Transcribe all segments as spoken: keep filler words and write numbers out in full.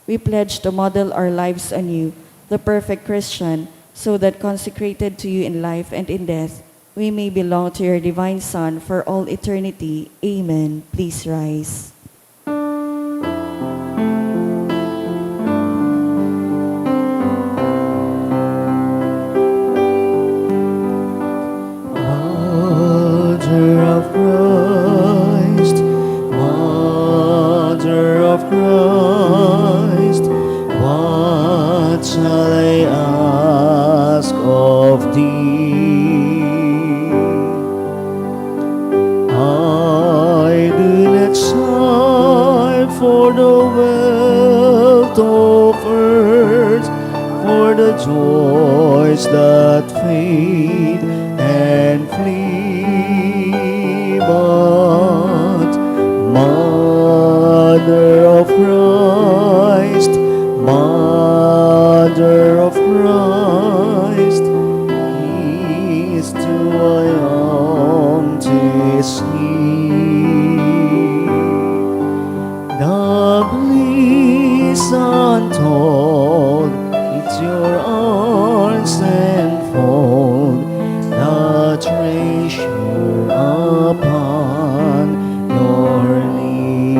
We pledge to model our lives on you, the perfect Christian, so that consecrated to you in life and in death, we may belong to your divine Son for all eternity. Amen. Please rise. Mother of Christ, Mother of Christ, what shall I ask of thee? I do not strive for the wealth of earth, for the joys that fade and flee, but Mother of Christ, Mother of Christ, is to I long to see. The bliss untold, it's your arms enfold, the treasure upon your knee.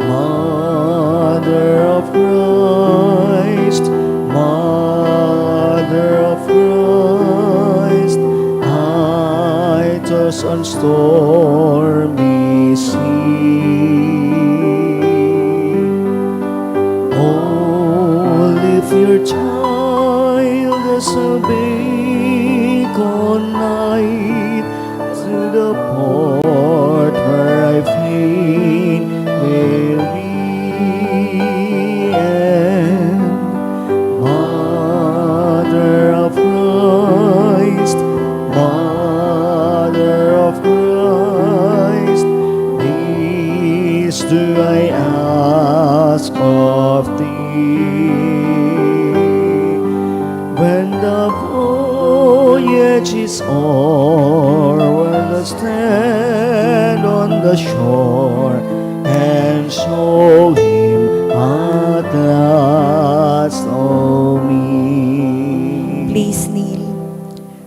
Mother of Christ, Mother of Christ, I toss on stormy sea. Oh, if your child is awake all night, to the port where I fain will be, and Mother of Christ, Mother of Christ, this do I ask of thee. When the voyage is o'er, when I stand on the shore and show him at last, oh me. Please kneel.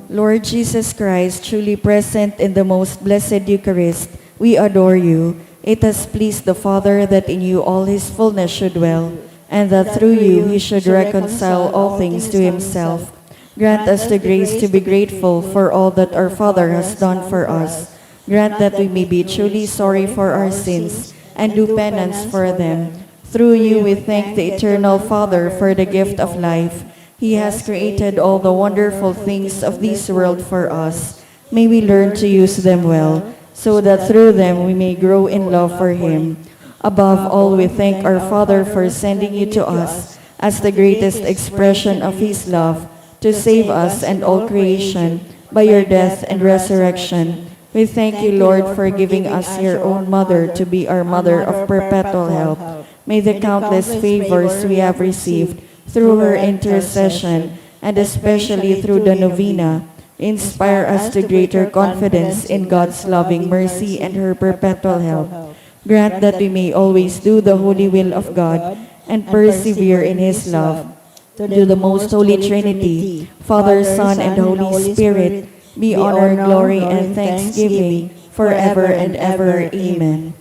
Lord Jesus Christ, truly present in the most blessed Eucharist, we adore you. It has pleased the Father that in you all his fullness should dwell, and that through you he should reconcile all things to himself. Grant us the grace to be grateful for all that our Father has done for us. Grant that we may be truly sorry for our sins and do penance for them. Through you we thank the Eternal Father for the gift of life. He has created all the wonderful things of this world for us. May we learn to use them well, so that through them we may grow in love for Him. Above all, we thank our Father for sending you to us as the greatest expression of His love, to save us and all creation by your death and resurrection. We thank you, Lord, for giving us your own Mother to be our Mother of perpetual help. May the countless favors we have received through her intercession, and especially through the novena, inspire us to greater confidence in God's loving mercy and her perpetual help. Grant that we may always do the holy will of God and persevere in His love. To the most holy Trinity, Father, Son, and Holy Spirit, be honor, glory, and thanksgiving forever and ever. Amen.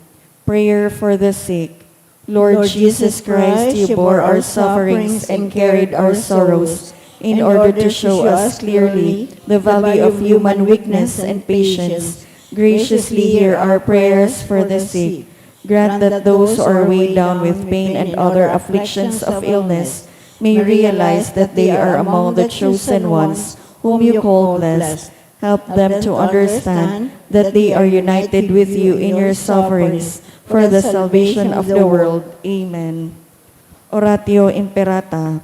Prayer for the sick. Lord Jesus Christ, you bore our sufferings and carried our sorrows in order to show us clearly the value of human weakness and patience. Graciously hear our prayers for the sick. Grant that those who are weighed down with pain and other afflictions of illness may realize that they are among the chosen ones whom you call blessed. Help them to understand that they are united with you in your sufferings for the salvation of the world. Amen. Oratio Imperata.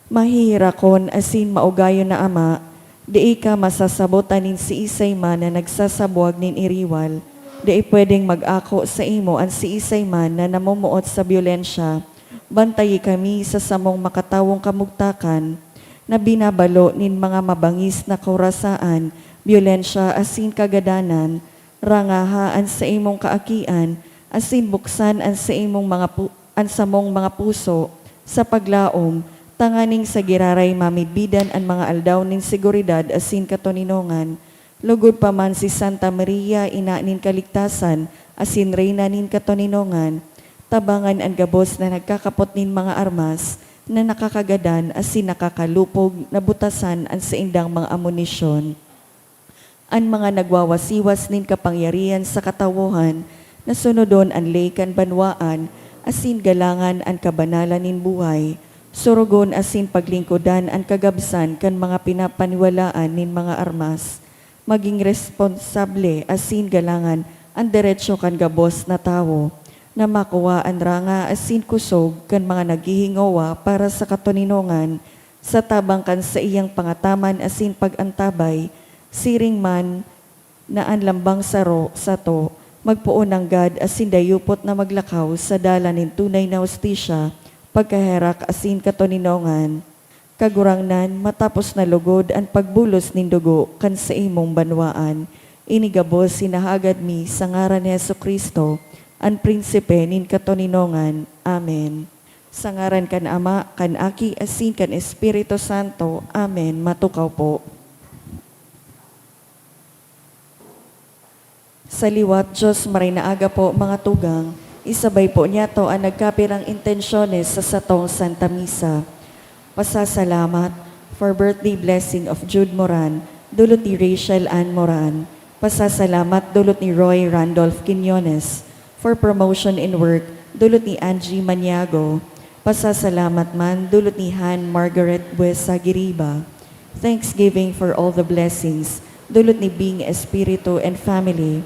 Maheherakon asin maugayon na Ama, dai ka masasabotan nin siisay man na nagsasabwag nin iriwal. Dai pwedeng mag-ako saimo an siisay man na namomoot sa byolensya. Bantayi kami sa samong makatawong kamugtakan, na binabalo nin mga mabangis na kaurasaan, byolensya asin kagadanan. Rangaha an saimong kaakian, asin buksan an saimong mga pu-, an samong mga puso sa paglaom, tanganing sa giraray mamidbidan an mga aldaw nin seguridad asin katoninongan. Lugod pa man si Santa Maria, Ina nin Kaligtasan asin Reyna nin Katoninongan, tabangan an gabos na nagkakapot nin mga armas na nakakagadan asin nakakalupog na butasan an saindang mga amunisyon. An mga nagwawasiwas nin kapangyarihan sa katawohan, na sunodon an ley kan banwaan, asin galangan an kabanalan nin buhay, sorogon asin paglingkodan an kagabsan kan mga pinapaniwalaan nin mga armas. Magin responsable asin galangan an deretso kan gabos na tawo, na makuha an ranga asin kusog kan mga naghihingowa para sa katoninongan, sa tabang kan saiyang pangataman asin pag-antabay, siring man na an lambang saro sato magpoon nanggad asin dayupot na maglakaw sa dalan nin tunay na hustisya, pagkaherak asin katoninongan. Kagurangnan, matapos na lugod an pagbulos nin dugo kan saimong banwaan, ini gabos hinahagad mi sa ngaran ni Jesu-Cristo, an Prinsipe nin katoninongan. Amen. Sa ngaran kan Ama, kan Aki, asin kan Espiritu Santo. Amen. Matukaw po. Sa liwat, Diyos, maray na aga po, mga tugang. Isabay po niyato an nagkapirang intensyones sa satong Santa Misa. Pasasalamat for birthday blessing of Jude Moran, dulot ni Rachel Ann Moran. Pasasalamat dulot ni Roy Randolph Quiñones. For promotion in work, dulot ni Angie Maniago. Pasasalamat man, dulot ni Han Margaret Buesa Giriba. Thanksgiving for all the blessings, dulot ni Bing Espiritu and family.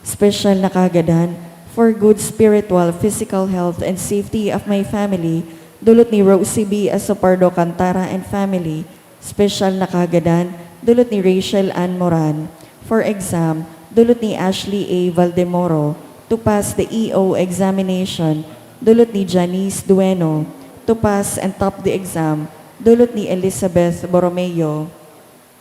Special na kagadan for good spiritual, physical health and safety of my family, dulot ni Rosie B Asopardo Cantara and family. Special na kagadan, dulot ni Rachel Ann Moran. For exam, dulot ni Ashley A Valdemoro. To pass the E O examination, dulot ni Janice Dueno. To pass and top the exam, dulot ni Elizabeth Borromeo.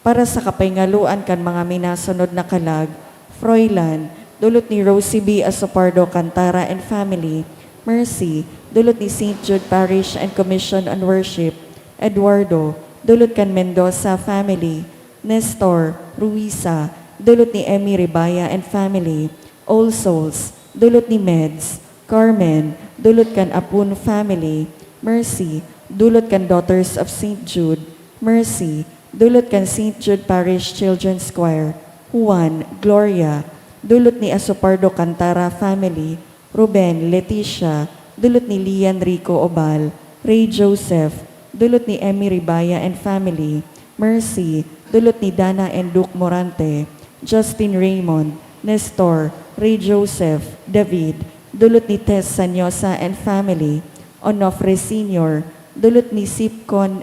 Para sa kapahingaloan kan mga minasunod na kalag, Froilan, dulot ni Rosie B Asopardo Cantara and family. Mercy, dulot ni Saint Jude Parish and Commission on Worship. Eduardo, dulot kan Mendoza family. Nestor, Ruiza, dulot ni Emmy Ribaya and family. All Souls, dulot ni Meds. Carmen, dulot kan Apun family. Mercy, dulot kan Daughters of Saint Jude. Mercy, dulot kan Saint Jude Parish Children's Choir. Juan, Gloria, dulot ni Asopardo Cantara family. Ruben, Leticia, dulot ni Lian Rico Obal. Ray Joseph, dulot ni Emmy Ribaya and family. Mercy, dulot ni Dana and Duke Morante. Justin Raymond, Nestor, Ray Joseph, David, dulot ni Tess Sanyosa and family. Onofre Senior, dulot ni Sipcon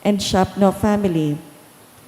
and Shapno family.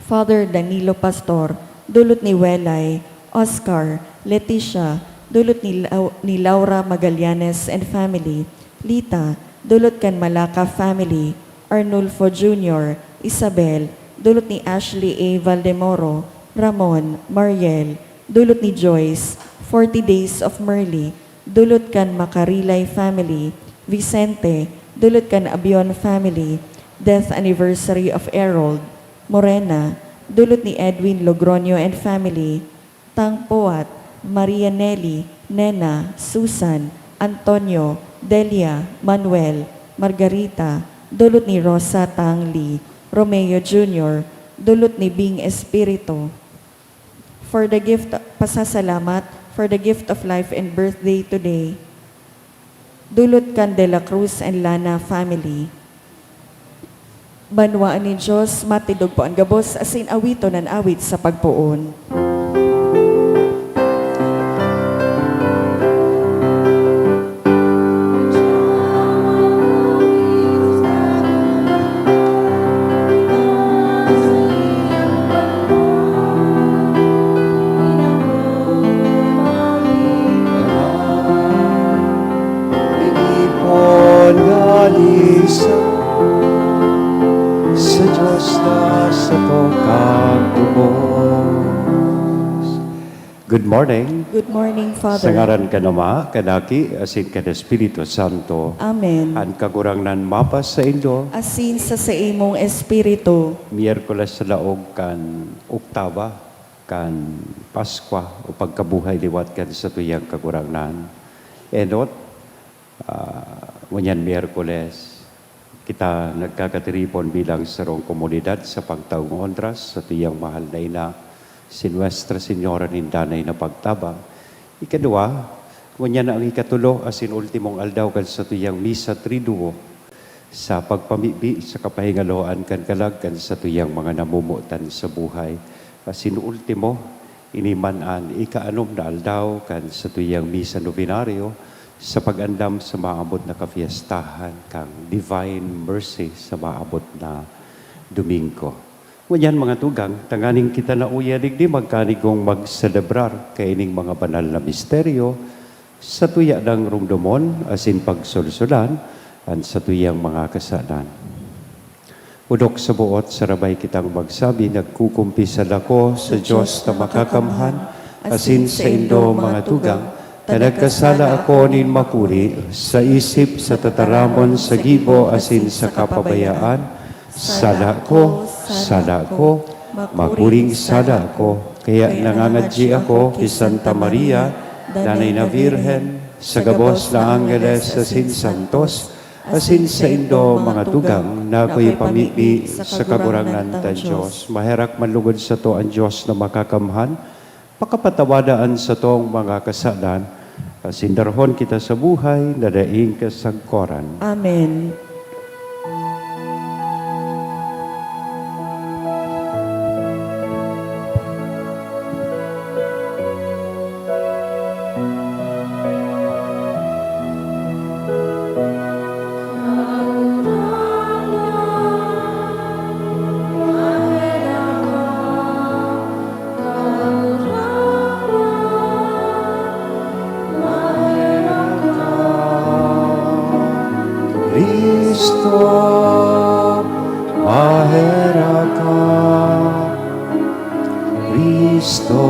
Father Danilo Pastor, dulot ni Welay. Oscar, Leticia, dulot ni Lau-, ni Laura Magallanes and family. Lita, dulot kan Malaca family. Arnulfo Junior, Isabel, dulot ni Ashley A Valdemoro. Ramon, Mariel, dulot ni Joyce. Forty Days of Merly, dulot kan Macarilay family. Vicente, dulot kan Abion family. Death anniversary of Errol. Morena, dulot ni Edwin Logroño and family. Tang Poat, Maria Nelly, Nena, Susan, Antonio, Delia, Manuel, Margarita, dulot ni Rosa Tang Lee. Romeo Junior, dulot ni Bing Espiritu. For the gift, pasasalamat for the gift of life and birthday today, dulot kan De La Cruz and Lana family. Banwaan nin Diyos, matindog po an gabos, asin awiton an awit sa pagpoon. Ipon na lisan sa Diyos na sa tokang tubos. Good morning. Good morning, Sa Father. ngaran kan Ama, kan Aki, asin kan Espiritu Santo. Amen. An Kagurangnan mapasaindo. Asin sa saimong espiritu. Miyerkules sa laog kan oktaba kan Paskwa o pagkabuhay liwat kan satuyang Kagurangnan. Enot, ah, ngunyan Miyerkules, kita nagkakatiripon bilang sarong komunidad sa pagtaong onras sa tuyang mahal na ina, si Nuestra Señora nin Danay na Pagtabang. Ikaduwa, ngunyan na ang ikatulo asin ultimong aldaw kan satuyang Misa Triduo sa pagpamibi sa kapahingaloan kan kalag kan satuyang mga namomotan sa buhay. Asin ultimo, ini man an ikaanom na aldaw kan satuyang Misa Novenario sa pag-andam sa maabot na kafiestahan kan Divine Mercy sa maabot na Domingo. Ngunyan, mga tugang, tanganing kita na uya digdi magkanigong magselebrar kaining mga banal na misteryo, satuya nang rumdomon asin pagsolsolan an satuyang mga kasalan. Odok sa buot, sarabay kitang magsabi, "Nagkukumpisal ako sa Dios na makakamhan asin saindo, mga tugang, ta nagkasala ako nin makuri sa isip, sa tataramon, sa gibo asin sa kapabayaan. Sala ko, sala ko, makuring sala ko. Kaya nangangadji ako ki Santa Maria, Danay na Birhen, sa gabos na angheles asin santos, asin saindo, mga tugang, na ako'y pamibi sa Kagurangnan tang Dios." Maherak man lugod sato an Dios na makakamhan, pakapatawada an satong mga kasalan, asin darahon kita sa buhay na daing kasagkoran. Amen. Cristo, maherak ka. Cristo,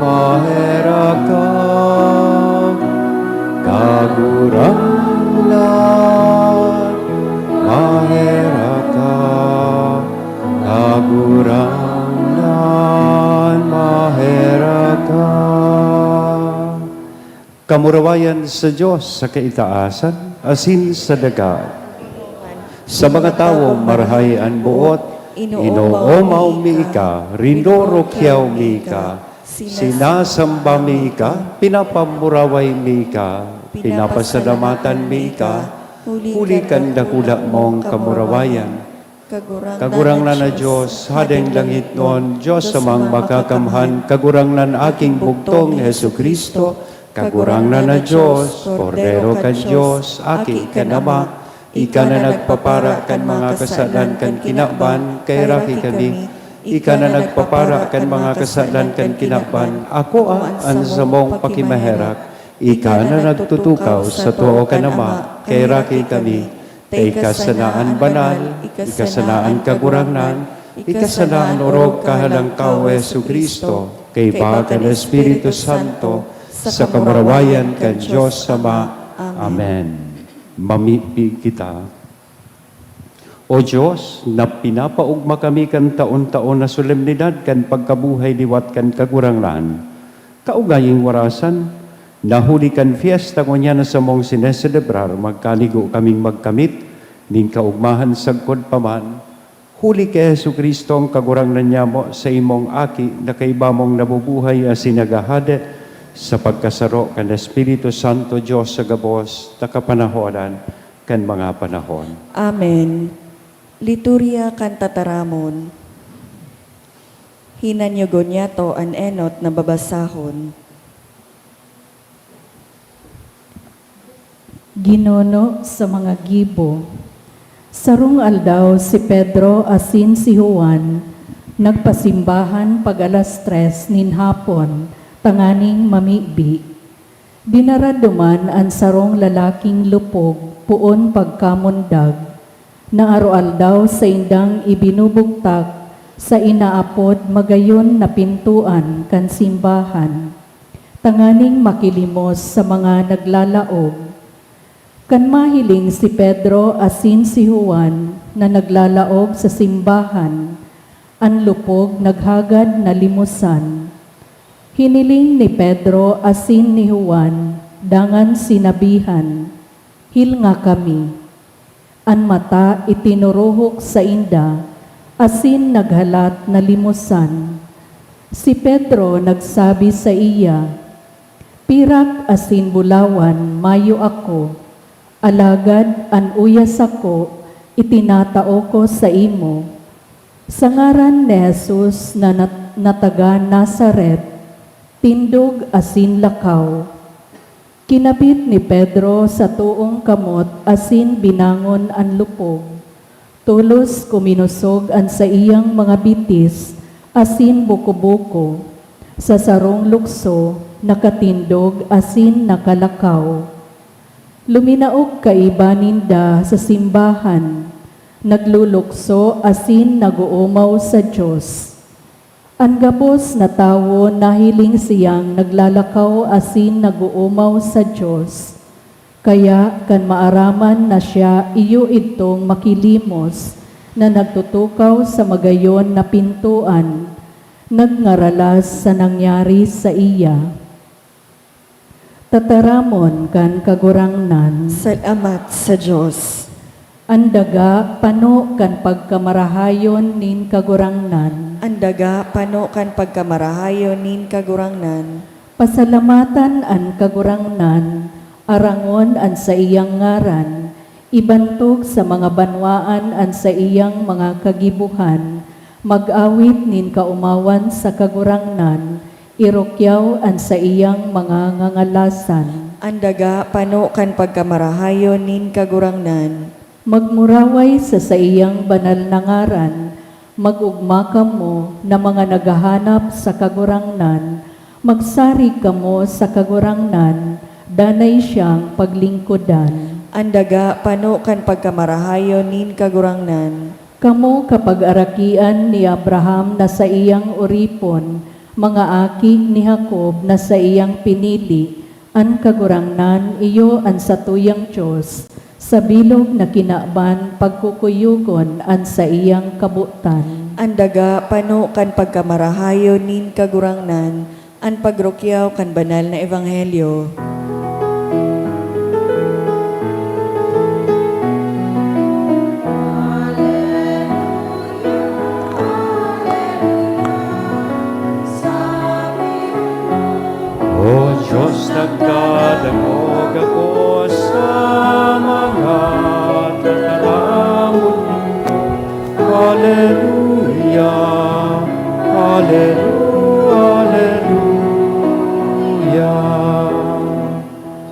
maherak ka. Kagurangnan, maherak ka. Kagurangnan, maherak ka. Kamurawayan sa Dios sa kaitaasan asin sa daga. Sa mga tawong marahay an boot, inoomaw mi ika, rinorokyaw mi ika, sinasamba mi ika, pinapamuraway mi ika, pinapasalamatan mi ika, huli kan dakula mong kamurawayan. Kagurangnan na Dios, Hadeng langitnon, Dios Amang Makakamhan, Kagurangnan Aking Bugtong, Jesu-Cristo, Kagurangnan na Dios, Kordero kan Dios, Aki kan Ama, ika na nagpapara kan mga kasalan kan kinaban, kaheraki kami. Ika na nagpapara kan mga kasalan kan kinaban, akoa an samong pakimaherak. Ika na nagtutukaw sa too kan Ama, kaheraki kami. Ta ika sana an banal, ika sana an kagurangnan, ika sana an orog kahalangkaw, Jesu-Cristo, kaiba kan Espiritu Santo, sa kamurawayan kan Dios Ama. Amen. Mamibi kita. O Dios, na pinapaogma kami kan taon-taon na solemnidad kan pagkabuhay liwat kan Kagurangnan, kaugaying warasan, na huli kan fiesta ngunyan na samong sineselebrar, magkanigo kaming magkamit nin kaogmahan sagkod pa man, huli ki Jesu-Cristo, an Kagurangnan nyamo, sa imong Aki, na kaiba mong nabubuhay asin naghahade sa pagkasaro kan Espiritu Santo, Dios sa gabos na kapanahonan kan mga panahon. Amen. Liturya kan Tataramon. Hinanyugon niyato an enot na babasahon. Ginuno sa mga gibo. Sarong aldaw, si Pedro asin si Juan nagpasimbahan pag alas tres nin hapon tanganing mamibi. Dinara duman an sarong lalaking lupog poon pagkamundag, na aroaldaw saindang ibinubugtak sa inaapod magayon na pintoan kan simbahan, tanganing makilimos sa mga naglalaog. Kan mahiling si Pedro asin si Juan na naglalaog sa simbahan, an lupog naghagad na limosan. Hiniling ni Pedro asin ni Juan, dangan sinabihan, "Hilnga kami." An mata itinuruhok sainda, asin naghalat na limosan. Si Pedro nagsabi saiya, "Pirak asin bulawan mayo ako, alagad an uya sako itinatao ko saimo. Sa ngaran ni Jesus na nat-, na taga Nazaret, tindog asin lakaw." Kinabit ni Pedro sa toong kamot asin binangon an lupog. Tolos kuminosog an saiyang mga bitis asin buko-buko. Sa sarong lukso, nakatindog asin nakalakaw. Luminaog kaiba ninda sa simbahan, naglulukso asin nag-oomaw sa Dios. An gabos na tawo nahiling siyang naglalakaw asin nag-oomaw sa Dios. Kaya kan maaraman na siya iyo idtong makilimos na nagtutukaw sa magayon na pintoan, nagngaralas sa nangyari saiya. Tataramon kan Kagurangnan. Salamat sa Dios. An daga pano kan pagkamarahayon nin Kagurangnan. An daga pano kan pagkamarahayon nin Kagurangnan. Pasalamatan an Kagurangnan, arangon an saiyang ngaran, ibantog sa mga banwaan an saiyang mga kagibohan, mag-awit nin kaomawan sa Kagurangnan, irukyaw an saiyang mga ngangalasan. An daga pano kan pagkamarahayon nin Kagurangnan. Magmuraway sa saiyang banal na ngaran, mag-ogma kamo na mga naghahanap sa Kagurangnan, magsarig kamo sa Kagurangnan, danay siyang paglingkodan. An daga pano kan pagkamarahayon nin Kagurangnan. Kamo kapagarakian ni Abraham na saiyang oripon, mga aki ni Jacob na saiyang pinili, an Kagurangnan iyo an satuyang Dios, sa bilog na kinaban pagkukuyogon an saiyang kabotan. An daga pano kan pagkamarahayon nin Kagurangnan, an pagrukyaw kan banal na ebanghelyo. O Diyos, nagdadangog ako sa mga tataramon mo. Haleluya! Haleluya! Haleluya!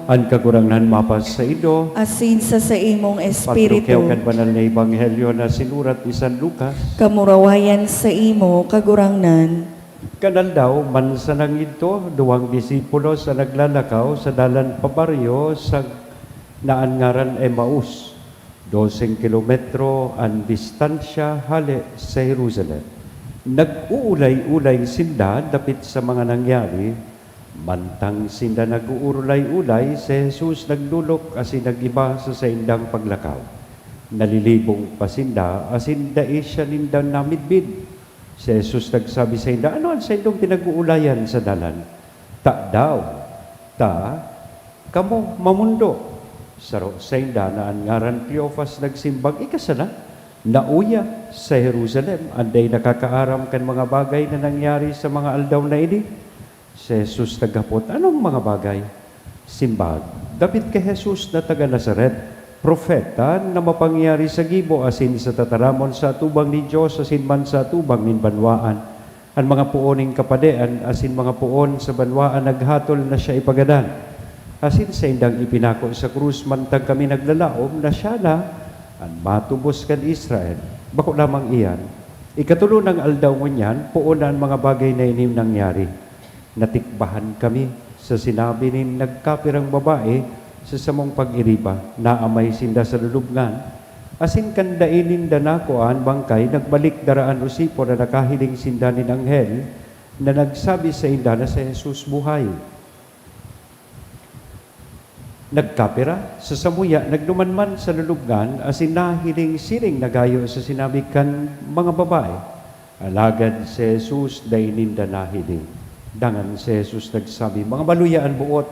An Kagurangnan mapasaindo. Asin sa saimong espiritu. Pagrukyaw kan banal na ebanghelyo na sinurat ni San Lucas. Kamurawayan saimo, Kagurangnan. Kan aldaw, mansa nang idto, duwang disipulos an naglalakaw sa dalan pabaryo sa na an ngaran Emaus, doseng kilometro an distansya hale sa Jerusalem. Nag-uulay-ulay sinda dapit sa mga nangyari. Mantang sinda nag-uulay-ulay, si Jesus nagdolok asin nag-iba sa saindang paglakaw. Nalilibong pa sinda asin dai siya ninda namidbid. Si Jesus nagsabi sainda, "Ano an saindong pinag-uulayan sa dalan? Tadaw ta kamo mamondo?" Saro sainda na an ngaran Cleofas nagsimbag, "Ika sana, nauya sa Jerusalem an dai nakakaaram kan mga bagay na nangyari sa mga aldaw na ini." Si Jesus naghapot, "Anong mga bagay?" Simbag, "Dapit ki Jesus na taga Nazaret, propeta na mapangyari sa gibo asin sa tataramon sa atubang nin Dios asin man sa atubang nin banwaan. An mga poon nin kapadean asin mga poon sa banwaan naghatol na siya ipagadan. Asin saindang ipinako sa krus mantang kami naglalaom na siya na an matubos kan Israel. Bako lamang iyan, ikatulo nang aldaw ngunyan, poon na an mga bagay na ini nangyari." Natikbahan kami sa sinabi nin nagkapirang babae sa samong pag-iriba. Naamay sinda sa lulubngan, Asin kan dai ninda nakua an bangkay, nagbalik daraan osipon na nakahiling sinda nin anghel na nagsabi sainda na si Jesus buhay. Nagkapira, sa samuya, nagduman man sa lulubngan, asin nahiling siring na gayo sa sinabi kan mga babae. Alagad si Jesus dai ninda nahiling. Dangan si Jesus nagsabi, "Mga maluya an boot,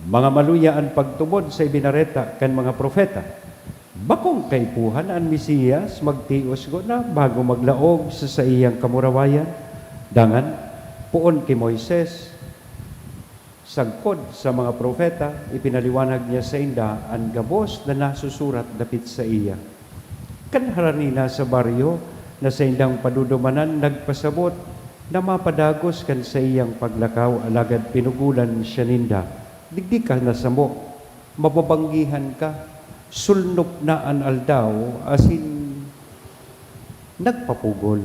mga maluya an pagtubod sa ibinareta kan mga propeta. Bakong kaipuhan an Mesiyas magtios ngona bago maglaog sa saiyang kamurawayan? Dangan, poon ki Moises, sagkod sa mga propeta, ipinaliwanag niya sainda an gabos na nasusurat dapit saiya." Kan harani na sa baryo na saindang padudumanan, nagpasabot na mapadagos kan saiyang paglakaw, alagad pinugolan siya ninda, "Digdi ka na samo, mababanggihan ka, sulnop na an aldaw," asin nagpapugol.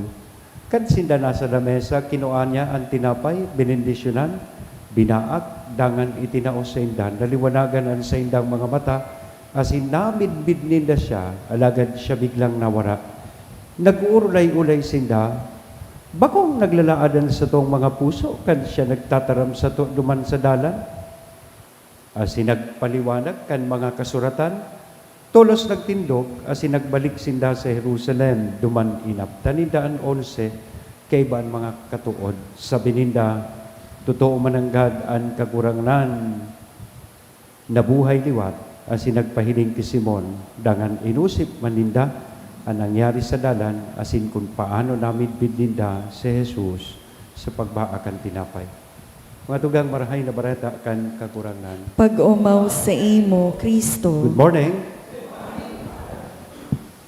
Kan sinda nasa lamesa, kinua niya an tinapay, benendisyonan, binaak, dangan itinao sainda. Naliwanagan an saindang mga mata, asin namidbid ninda siya, alagad siya biglang nawara. Nag-uurulay-ulay sinda, "Bakong naglalaad an satong mga puso kan siya nagtataram sato duman sa dalan?" Asin nagpaliwanag kan mga kasuratan, tolos nagtindog, asin nagbalik sinda sa Jerusalem. Duman inaptan ninda an onse kaiba an mga katood. Sabi ninda, "Totoo mananggad an Kagurangnan nabuhay liwat, asin nagpahiling ki Simon." Dangan inusip man ninda an nangyari sa dalan, asin kun paano namidbid ninda si Jesus sa pagbaak kan tinapay. Mga tugang, Marahay na Bareta kan Kagurangnan. Pag-omaw saimo, Cristo. Good morning.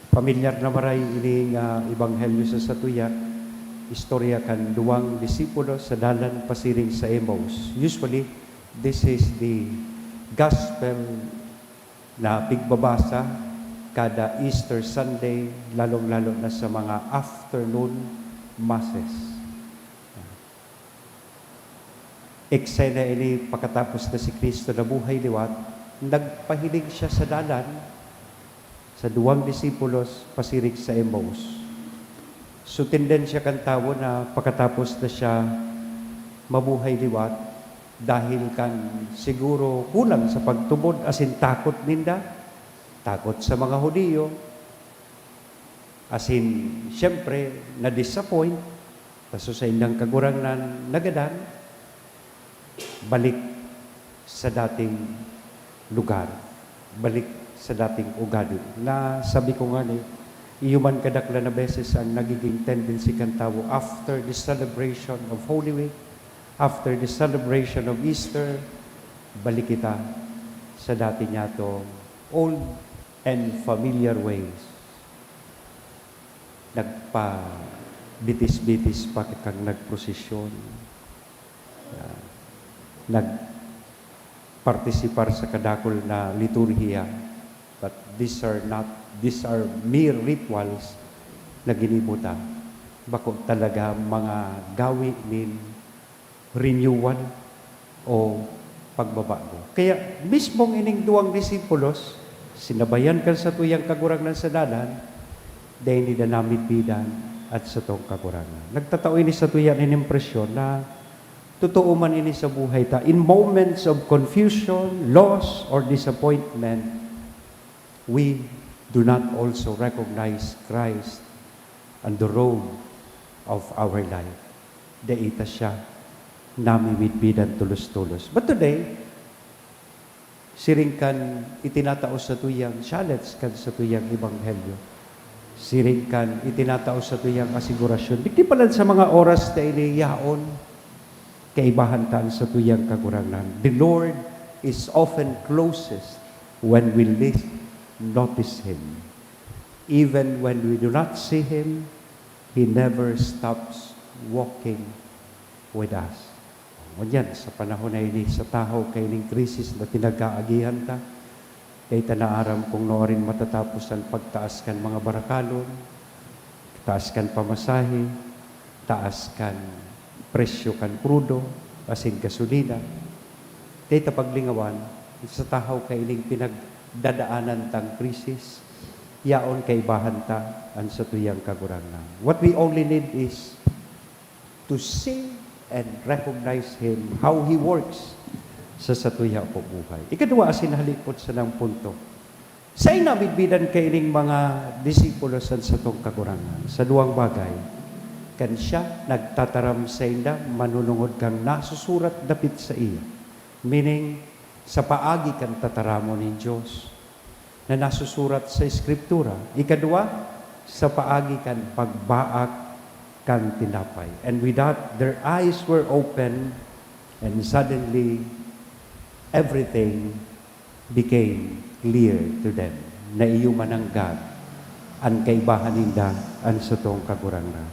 Pamilyar na maray ining, ah, ebanghelyo sa satuya, istorya kan duwang disipulo sa dalan pasiring sa Emmaus. Usually, this is the gospel na pigbabasa kada Easter Sunday, lalong-lalo na sa mga afternoon masses. Eksena ini, pakatapos na si Cristo nabuhay liwat, nagpahiling siya sa dalan, sa duwang disipulos, pasiring sa Emmaus. So, tendensya kan tawo na pakatapos na siya mabuhay liwat, dahil kan siguro kulang sa pagtubod asin takot ninda, takot sa mga Judio, asin, siyempre, na-disappoint, ta so saindang Kagurangnan nagadan, balik sa dating lugar, balik sa dating ugadi. Na sabi ko ngani, iyo man kadaklan na beses ang nagiging tendency kan tawo after the celebration of Holy Week, after the celebration of Easter, balik kita sa dati niyatong old and familiar ways. Nagpabitis-bitis pa kan nagprosesyon. Ah, nagpartisipar sa kadakul na liturhiya. But these are not, these are mere rituals na ginibo ta. Bako talaga mga gawi nin renewal o pagbabago. Kaya mismong ining duwang disipulos, sinabayan kan satuyang Kagurangnan sa dalan, dai ninda namidbidan an satong Kagurangnan. Nagtatao ini satuya nin impresyon na totoo man ini sa buhay ta. In moments of confusion, loss, or disappointment, we do not also recognize Christ on the road of our life. Dai ta siya namimidbidan tolos-tolos. But today, siring kan itinatao satuyang challenge kan satuyang ebanghelyo, siring kan itinatao satuyang asigurasyon, digdi pa lang sa mga oras na ini yaon, kaibahan ta an satuyang Kagurangnan. The Lord is often closest when we least notice Him. Even when we do not see Him, He never stops walking with us. Ngunyan, sa panahon na ini, sa tahaw kaining krisis na pinag-aagihan ta, dai ta naaram kung nuarin matatapos an pagtaas kan mga barakalon, taas kan pamasahe, taas kan presyo kan krudo, asin gasolina. Dai ta paglingawan, sa tahaw kaining pinagdadaanan tang krisis, yaon kaibahan ta an satuyang Kagurangnan. What we only need is to see and recognize Him, how He works sa satuya po buhay. Ikadwa asin halipot sanang punto, saen namidbidan kaining mga disipulo san satong Kagurangnan? Sa duwang bagay, kan siya nagtataram sainda manunungod kan nasusurat dapit saiya, meaning, sa paagi kan tataramon nin Dios na nasusurat sa Eskriptura. Ikadwa, sa paagi kan pagbaak kan tinapay. And with that, their eyes were opened, and suddenly, everything became clear to them. Naiyo mananggad an kaibahan ninda an satong Kagurangnan.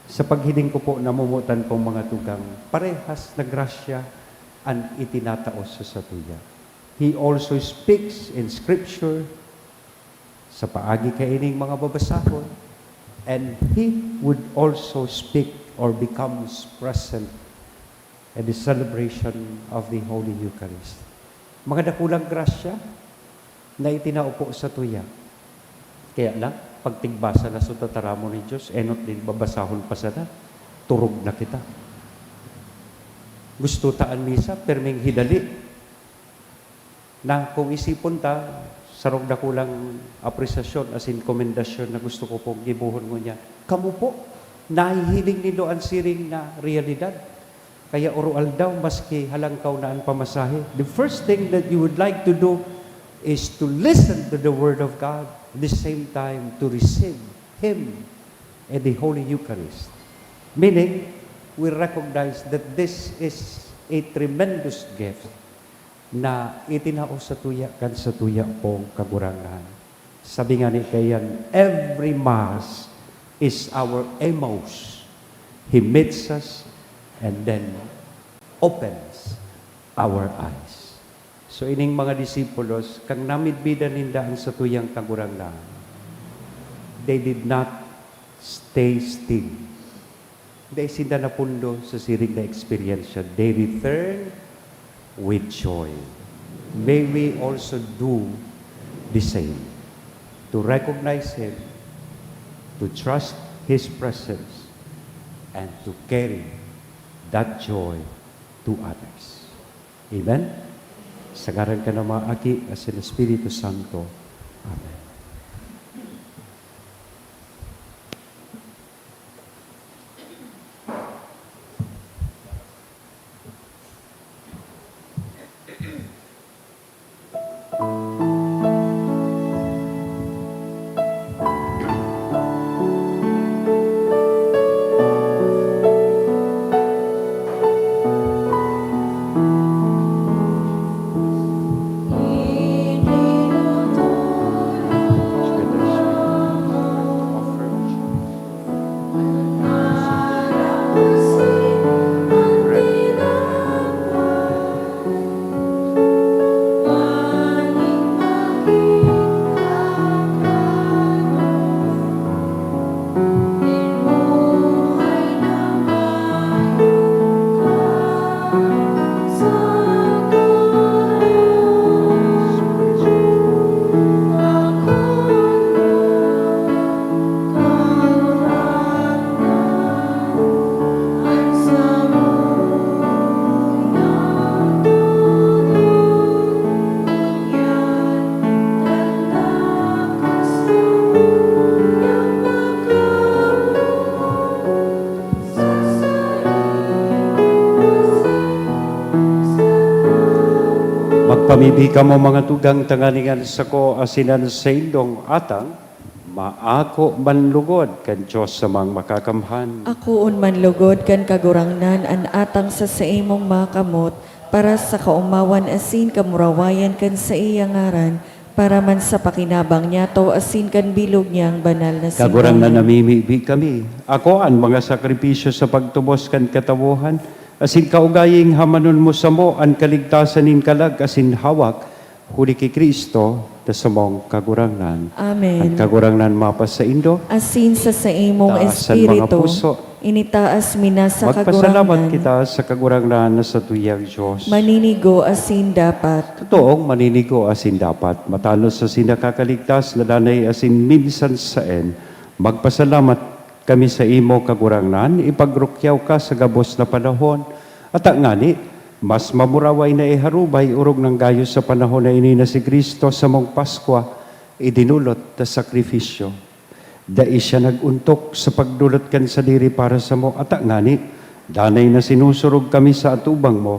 Sa paghiling ko po, namomotan kong mga tugang, parehas na grasya an itinatao sa satuya. He also speaks in Scripture, sa paagi kaining mga babasahon, and He would also speak or becomes present at the celebration of the Holy Eucharist. Mga dakulang grasya na itinao po satuya. Kaya lang, pag tigbasa na sa tataramon nin Dios, enot nin babasahon pa sana, turog na kita. Gusto ta an misa, perming hidali. Na kung isipon ta, sarong dakulang apresasyon asin komendasyon na gusto ko pong gibohon ngunyan. Kamo po, nahihiling nindo an siring na realidad. Kaya oroaldaw, maski halangkaw na an pamasahe, the first thing that you would like to do is to listen to the Word of God, at the same time to receive Him in the Holy Eucharist. Meaning, we recognize that this is a tremendous gift na itinao satuya kan satuya pong Kagurangnan. Sabi ngani kaiyan, "Every Mass is our Emmaus. He meets us and then opens our eyes." So, ining mga disipulos, kan namidbidan ninda an satuyang Kagurangnan, they did not stay still. Dai sinda napundo sa siring na eksperyensya. They return with joy. May we also do the same, to recognize Him, to trust His presence, and to carry that joy to others. Amen? Sa ngaran kan Ama, Aki, asin Espiritu Santo. Amen. Magpamibi kamo, mga tugang, tanganing an sako asin an saindong atang maako manlugod kan Dios Amang Makakamhan. Akoon manlugod kan Kagurangnan an atang sa saimong makamot, para sa kaomawan asin kamurawayan kan saiyang ngaran, para man sa pakinabang niyato asin kan bilog niyang banal na Kagurangnan, simbahan. Namimibi kami. Ako an mga sakripisyo sa pagtubos kan katawohan, asin kaugaying hamanon mo samo an kaligtasan nin kalag asin hawak, Huli ki Cristo na samong Kagurangnan. Amen. An Kagurangnan mapasaindo. Asin sa saimong Taas an mga espiritu. Puso. Initaas mi na sa Magpasalamat Kagurangnan. Kita sa Kagurangnan na satuyang Dios. Maninigo asin dapat. Totoong maninigo asin dapat. Matanos asin nakakaligtas na danay asin minsan saen. Magpasalamat kami sa imo, Kagurangnan, ipagrukyaw ka sa gabos na panahon. Ata ngani, mas mamuraway na iharubay orog nang gayo sa panahon na ini na si Cristo samong Paskwa, idinulot na sakrifisyo. Dai siya nag-ontok sa pagdolot kan sadiri para samo, ata ngani, danay na sinusurog kami sa atubang mo,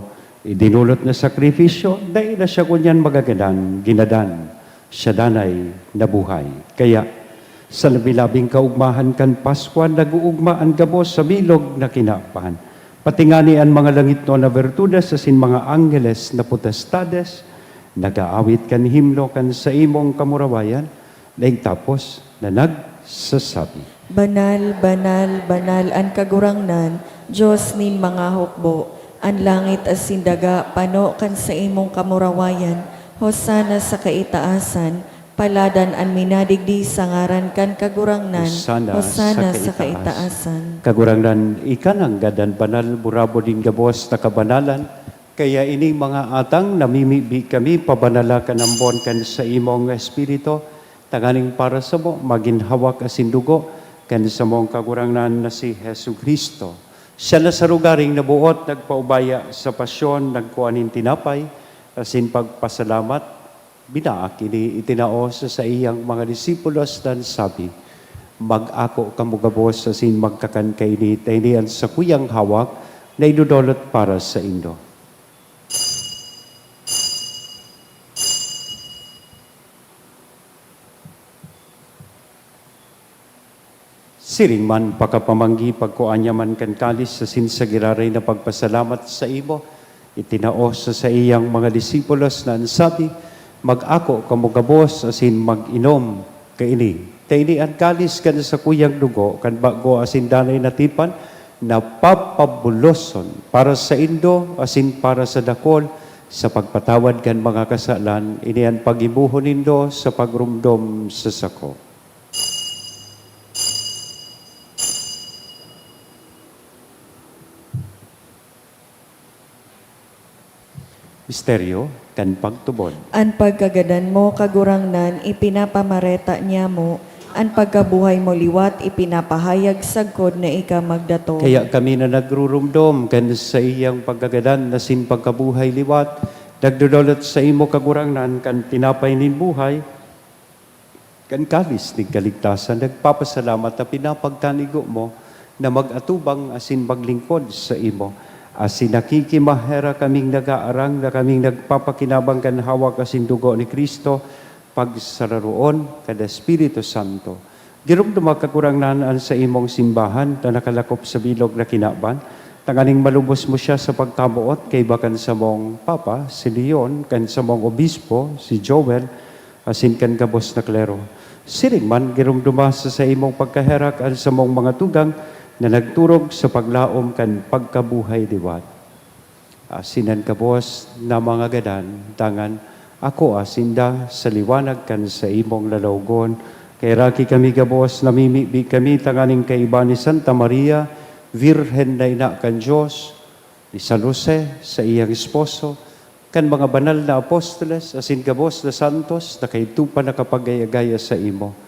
idinolot na sakrifisyo, dai na siya ngunyan magagadan, ginadan, siya danay nabuhay. Kaya, sa labi-labing kaugmahan kan Paskwa, nag-uugma an gabos sa bilog na kinaban. Pati ngani an mga langitnon na bertudes asin mga angheles na potestades, nag-aawit kan himno kan saimong kamurawayan, daing tapos na nagsasabi, "Banal, banal, banal an Kagurangnan, Dios nin mga hukbo. An langit asin daga pano kan saimong kamurawayan. Hosana sa kaitaasan. Paladan an minadigdi sa ngaran kan Kagurangnan. Hosana sa kaitaasan." Kagurangnan, ika nanggad an banal, burabod nin gabos na kabanalan. Kaya ining mga atang namimibi kami, pabanala kan ambon kan saimong Espiritu, tanganing para samo magin hawak asin dugo kan samong Kagurangnan na si Jesu-Cristo. Siya na sa rogaring naboot, nagpaubaya sa pasyon, nagkua nin tinapay, asin pagpasalamat, binaak ini, itinao sa saiyang mga disipulos, dansabi, "Mag-ako kamo gabos asin magkakan kaini, ta ini an sakuyang hawak na idodolot para saindo." Siring man, pakapamanggi, pagkua niya man kan kalis asin sa giraray na pagpasalamat saimo, itinao sa saiyang mga disipulos na an sabi, "Mag-ako kamo gabos asin mag-inom kaini. Ta ini an kalis kan sakuyang dugo kan bago asin danay na tipan na papabuloson para saindo asin para sa dakol sa pagpatawad kan mga kasalan. Ini an paggibohon nindo sa pagromdom sa sako." Misteryo kan pagtubod. An pagkagadan mo, Kagurangnan, ipinapamareta niamo, an pagkabuhay mo liwat ipinapahayag sagkod na ika magdatong. Kaya kami na nagruromdom kan saiyang pagkagadan asin pagkabuhay liwat, nagdodolot saimo, Kagurangnan, kan tinapay nin buhay, kan kalis nin kaligtasan, nagpapasalamat ta pinapagkanigo mo na mag-atubang asin maglingkod saimo. Asin nakikimaherak kaming nagaarang na kaming nagpapakinabang kan hawak asin dugo ni Cristo, pagsararoon kan Espiritu Santo. Giromdoma, Kagurangnan, an saimong simbahan na nakalakop sa bilog na kinaban, tanganing malubos mo siya sa pagkamoot kaiba kan samong Papa, si Leon, kan samong Obispo, si Joel, asin kan gabos na klero. Siring man, giromdoma sa saimong pagkaherak an samong mga tugang na nagturog sa paglaom kan pagkabuhay liwat. Asin an gabos na mga gadan, dangan akoa sinda sa liwanag kan saimong lalawogon. Kaheraki kami gabos, namimibi kami tanganing kaiba ni Santa Maria, Birhen na Ina kan Dios, ni San Jose, saiyang esposo, kan mga banal na apostoles asin gabos na santos na kaidto pa nakapagaya-gaya saimo,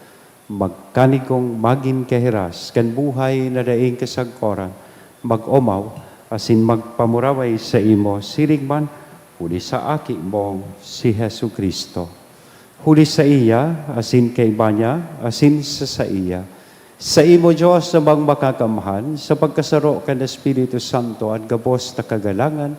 magkanigong magin kahiras kan buhay na daing kasagkoran, mag-omaw asin magpamuraway saimo siring man huli sa Aki mong si Jesu-Cristo. Huli saiya, asin kaiba niya, asin sa saiya, saimo, Dios, na Amang Makakamhan, sa pagkasaro kan Espiritu Santo, an gabos na kagalangan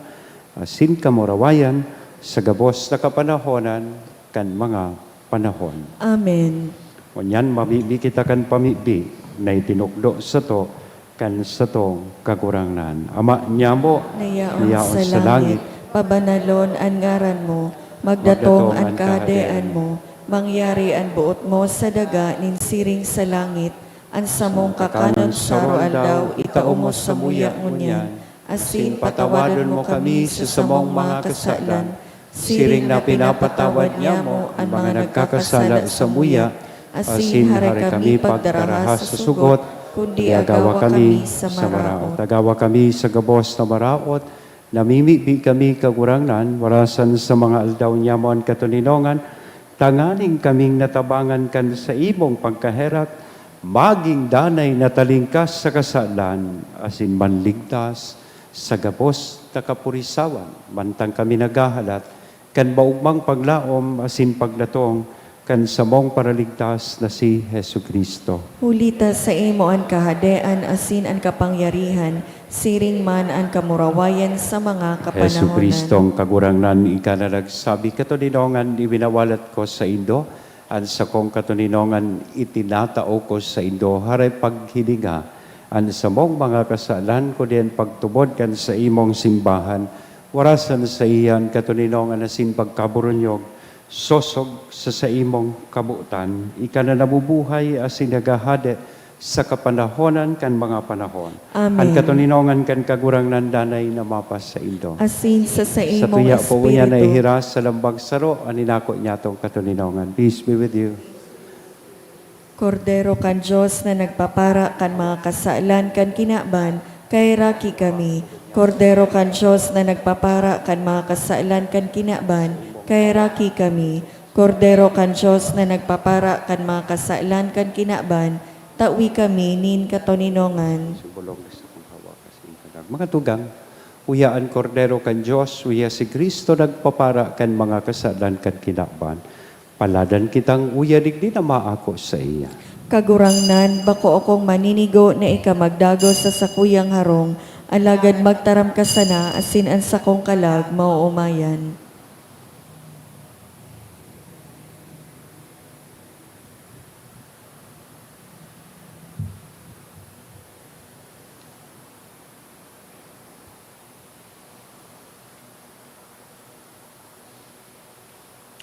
asin kamurawayan sa gabos na kapanahonan kan mga panahon. Amen. Ngunyan, mamibi kita kan pamibi na itinukdo sato kan satong Kagurangnan. Ama niamo, na yaon sa langit, pabanalon an ngaran mo, magdatong an kahadean mo, mangyari an boot mo sa daga nin siring sa langit. An samong kakanon sa aroaldaw, itao mo samuya ngunyan, asin patawadon mo kami sa samong mga kasalan, Siring na pinapatawad niamo an mga nagkakasala samuya, asin hare kami pagdaraha sa sugot, kundi agawa kami sa maraot. Agawa kami sa gabos na maraot, namimibi kami, Kagurangnan, warasan sa mga aldaw niamo an katoninongan, tanganing kaming natabangan kan saimong pagkaherak, magin danay na talingkas sa kasalan, asin manligtas sa gabos na kapurisawan, mantang kami naghahalat kan maogmang paglaom asin paglatong kan samong Paraligtas na si Jesu-Cristo. Huli ta saimo an kahadean asin an kapangyarihan, siring man an kamurawayan sa mga kapanahonan. Jesu-Cristong Kagurangnan, ika na nagsabi, "Katoninongan iwinawalat ko saindo, an sakong katoninongan itinatao ko saindo." Hare, paghilinga an samong mga kasalan, kundi an pagtubod kan saimong simbahan, warasan saiya an katoninongan asin pagkaburunyog, sosog sa saimong kabotan. Ika na nabubuhay asin naghahade sa kapanahonan kan mga panahon. Amen. An katoninongan kan Kagurangnan danay na mapasaindo. Asin sa saimong espiritu. Satuya po ngunyan na ihiras sa lambang saro an inako niyatong katoninongan. Peace be with you. Kordero kan Dios na nagpapara kan mga kasalan kan kinaban, kaheraki kami. Kordero kan Dios na nagpapara kan mga kasalan kan kinaban, kaheraki kami. Kordero kan Dios na nagpapara kan mga kasalan kan kinaban, tawi kami nin katoninongan. Sumbolong sa panghawakas nin kalag. Mga tugang, uya an Kordero kan Dios, uya si Cristo nagpapara kan mga kasalan kan kinaban. Paladan kitang uya digdi na maako saiya. Kagurangnan, bako akong maninigo na ika magdagos sa sakuyang harong, alagad magtaram ka sana asin an sakong kalag maoomayan.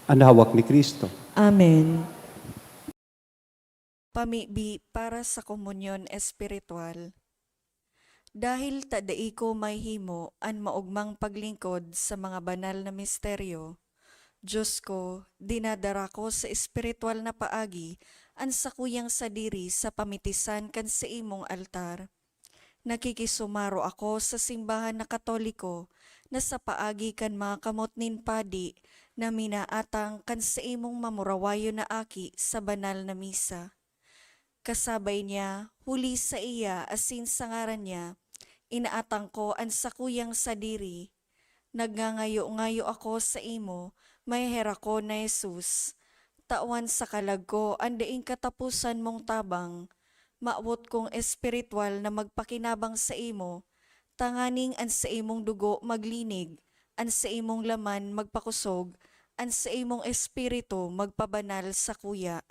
An hawak ni Cristo. Amen. Pamibi para sa komunyon espiritual. Dahil ta dai ko mahihimo an maogmang paglingkod sa mga banal na misteryo, Dios ko, dinadara ko sa espiritual na paagi an sakuyang sadiri sa pamitisan kan saimong altar. Nakikisumaro ako sa simbahan na Katoliko na sa paagi kan mga kamot nin padi na minaatang kan saimong mamurawayon na aki sa banal na misa. Kasabay niya, huli saiya asin sa ngaran niya, inaatang ko an sakuyang sadiri. Nagngangayo-ngayo ako saimo, maheherak ko na Jesus. Tawan sa kalag ko an daing kataposan mong tabang. Mawot kong espiritual na magpakinabang saimo, tanganing an saimong dugo maglinig, an saimong laman magpakosog, an saimong espiritu magpabanal sakuya.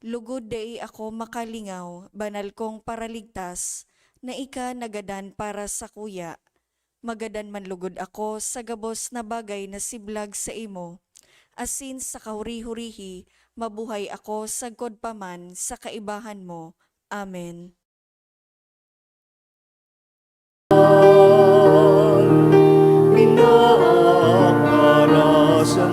Lugod dai ako makalingaw, banal kong Paraligtas, na ika nagadan para sakuya. Magadan man lugod ako sa gabos na bagay na siblag saimo, asin sa kahuri-hurihi mabuhay ako sagkod pa man sa kaibahan mo. Amen. Minaak para sa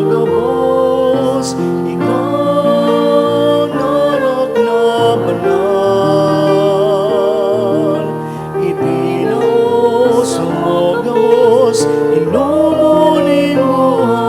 gabos, ikaw narak na banal. Itinaw sa mga gabos, inubo nin buhay.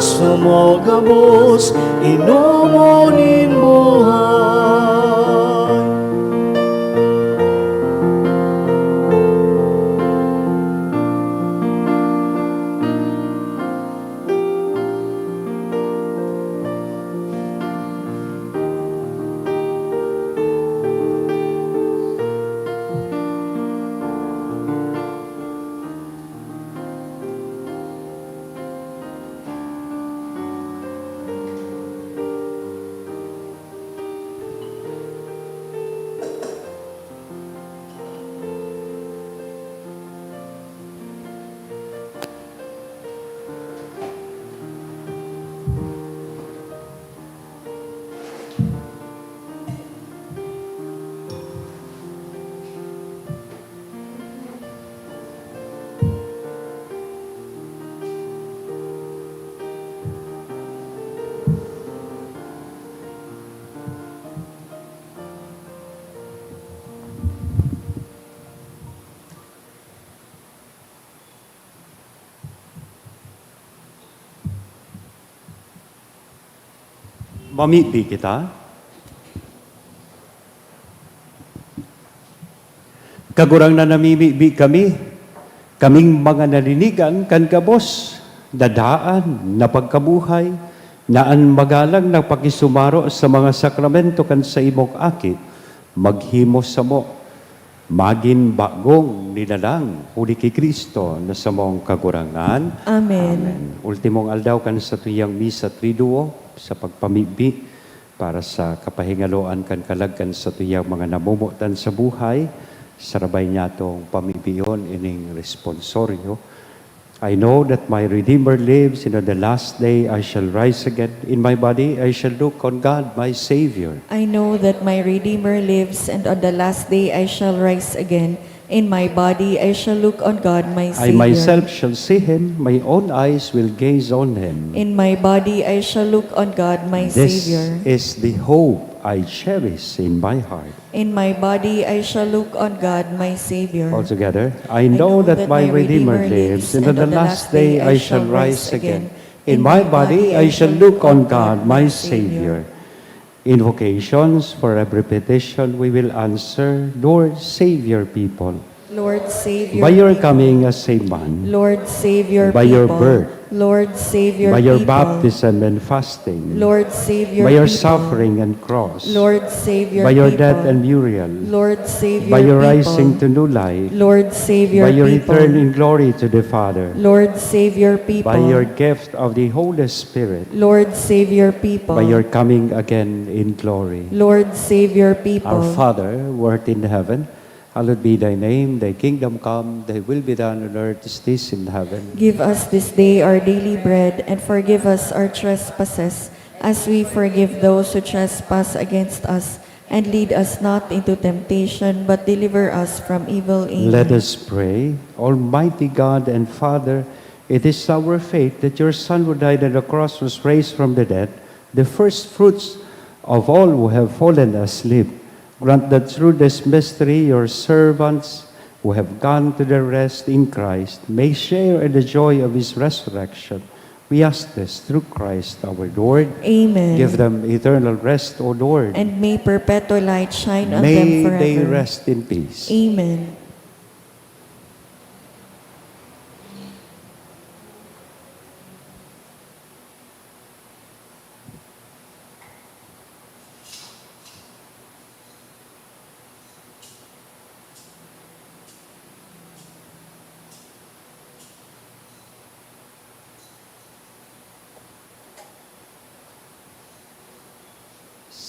Sumogabos, inomon nin buhay. Mamibi kita. Kagurangnan, namimibi kami, kaming mga nalinigan kan gabos na daan na pagkabuhay, na an magalang na pakisumaro sa mga sakramento kan saimong Aki maghimo samo magin bagong nilalang huli ki Cristo na samong Kagurangnan. Amen. Amen. Ultimong aldaw kan satuyang Misa Triduo sa pagpamibi para sa kapahingaloan kan kalag kan satuyang mga namomotan sa buhay. Sarabay niyatong pamibion ining responsorio. I know that my Redeemer lives, and on the last day I shall rise again. In my body I shall look on God, my Savior. I know that my Redeemer lives, and on the last day I shall rise again. In my body I shall look on God, my I Savior. Myself shall see him, my own eyes will gaze on him. In my body I shall look on God, my This Savior. Is the hope I cherish in my heart. In my body I shall look on God, my Savior. All together. I know that my Redeemer lives, and on the last day I shall rise again. In my body I shall look on God, my Savior. Invocations. For every petition we will answer, Lord, save your people. Lord, save your people. By your coming as a man. Lord, save your people. By your birth. Lord, save your people. By your baptism and fasting. Lord, save your people. By your suffering and cross. Lord, save your people. By your death and burial. Lord, save your people. By your rising to new life. Lord, save your people. By your return in glory to the Father. Lord, save your people. By your gift of the Holy Spirit. Lord, save your people. By your coming again in glory. Lord, save your people. Our Father, who art in heaven, hallowed be thy name. Thy kingdom come, thy will be done on earth as it is in heaven. Give us this day our daily bread, and forgive us our trespasses, as we forgive those who trespass against us. And lead us not into temptation, but deliver us from evil. Amen. Let us pray. Almighty God and Father, it is our faith that your Son, who died on the cross, was raised from the dead, the first fruits of all who have fallen asleep. Grant that through this mystery, your servants who have gone to their rest in Christ may share in the joy of his resurrection. We ask this through Christ our Lord. Amen. Give them eternal rest, O Lord. And may perpetual light shine on them forever. May they rest in peace. Amen.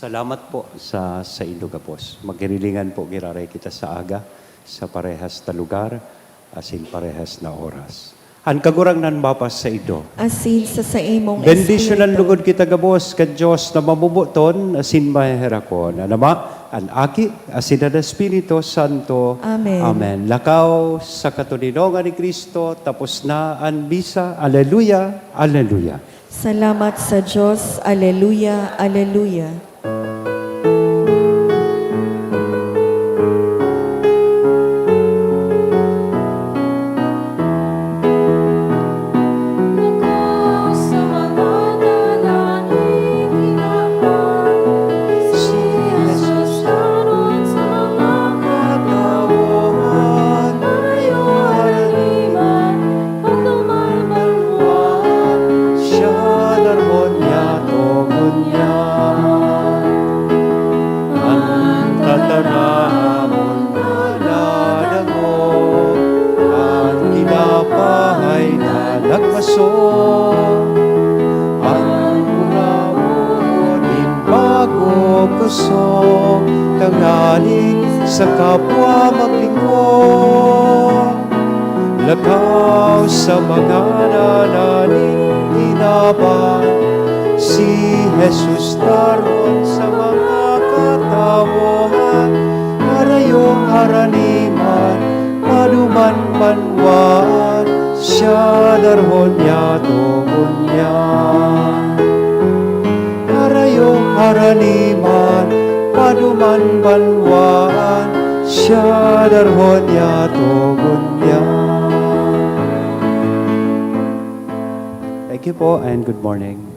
Salamat po sa saindo gabos. Magkirilingan po, giraray kita sa aga, sa parehas na lugar, asin parehas na oras. An Kagurangnan mapasaindo. Asin sa saimong espiritu. Bendisyonan logod kita gabos kan Dios na mamomoton asin maheherakon, an Ama, an Aki, asin an Espiritu Santo. Amen. Amen. Lakaw sa katoninongan ni Cristo, tapos na an misa. Aleluya, aleluya. Salamat sa Dios. Aleluya, aleluya. tanganing sa kapwa maglingkod. Lakaw sa mga nananing inaban, si Jesus darhon sa mga katawohan. Harayong haraniman, paduman banwaan, siya darhon niya togon niya. Harayong haraniman, paduman banwaan, siya darhon niya togon niya. Thank you po and good morning.